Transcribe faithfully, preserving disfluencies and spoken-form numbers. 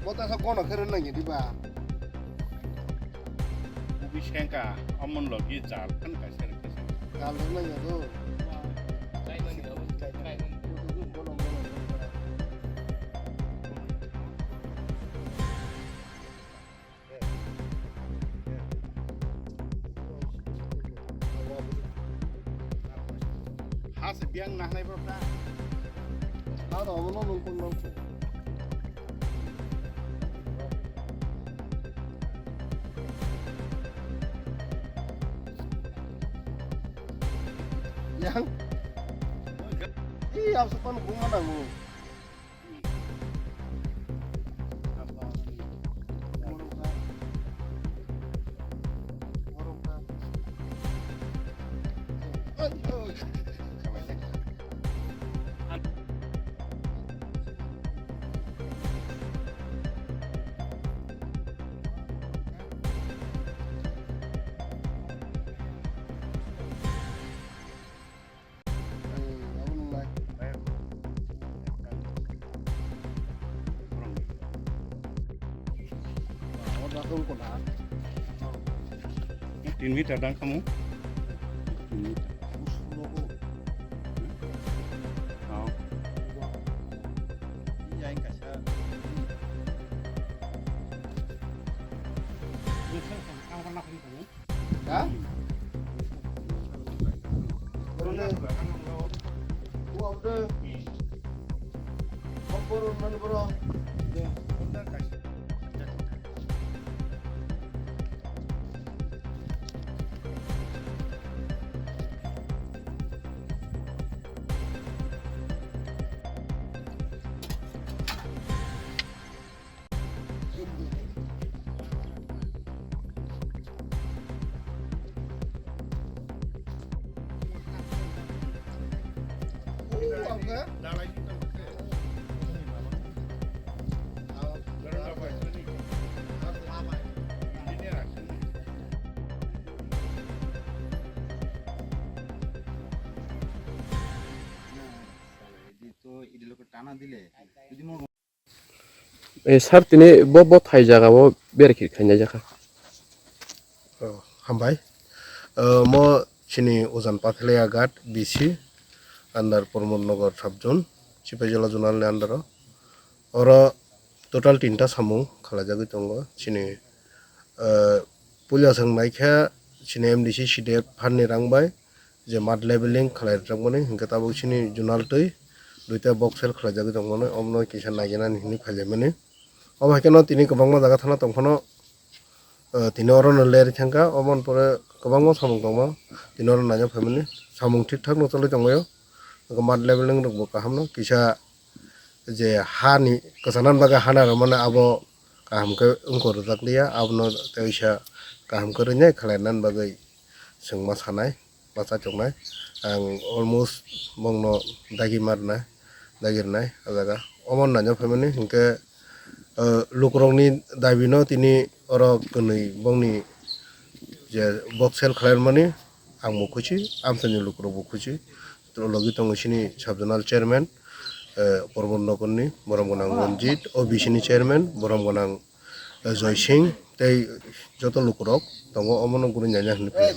Bo ta sa gono khe rwna nangya diba? Ubi sengka, amon logi jal phan kaisa rwkha se. Jal rwna nangya do. Ha se biang nahnai borok ta. Ha to omono nung kun nung. Yang. Ih, absa pan guma nangu. Tin meter dang kamu? Tin meter. Oh. Ha? Borok le, o abde, o borok nani borok. Eh, sir, tini bo, bo thai jaga o berai khe khainai jakha. Oh, hambai. Eh, mo chini Ujan Pathalia Ghat B C under Pramod Nagar sub zone, Sipaijala zonal ni under o. Oro total tinta samung khalajagwi tongo. Chini, eh, puila swng naikha chini M D C C D F phan ni rang bai je mud leveling khalai rwjakmani, hinkhe tabuk chini zonal twi duita box sel khlaijagwi tongmani, omono kisa naijaknani hinwi phailaimani. Obo hai kheno tini kwbangma jaga thana tongphano, eh, tini orono ler thangkha, oboni pore kwbangma samung tongma, tini oro naina phaimani, samung thik thakno choli tonglaio, mud leveling rokbo kahamno kisa je hani kwchangna bagwi hana rwmani abo kaham khe wngkha rwjakliya, abono teisa kaham khe rwnai khlainani bagwi chwngma sanai, bachai tongnai. Ang almost bongno dagi ma rwnai, dagi rwnai o jaga. Omo naina phaimani hinkhe, eh, lukurokni dabino tini oro kwnwi bongni je box sel khlai rwmani ang bo khusi, amchaini lukurok bo khusi. Logi tongo chini sub zonal chairman, eh, Pramod Nagarni, borom gwnang Ranjit, O B C ni chairman, borom gwnang, eh, Joy Singh, tei joto lukurok tongo, omono guri naina hinwi phai.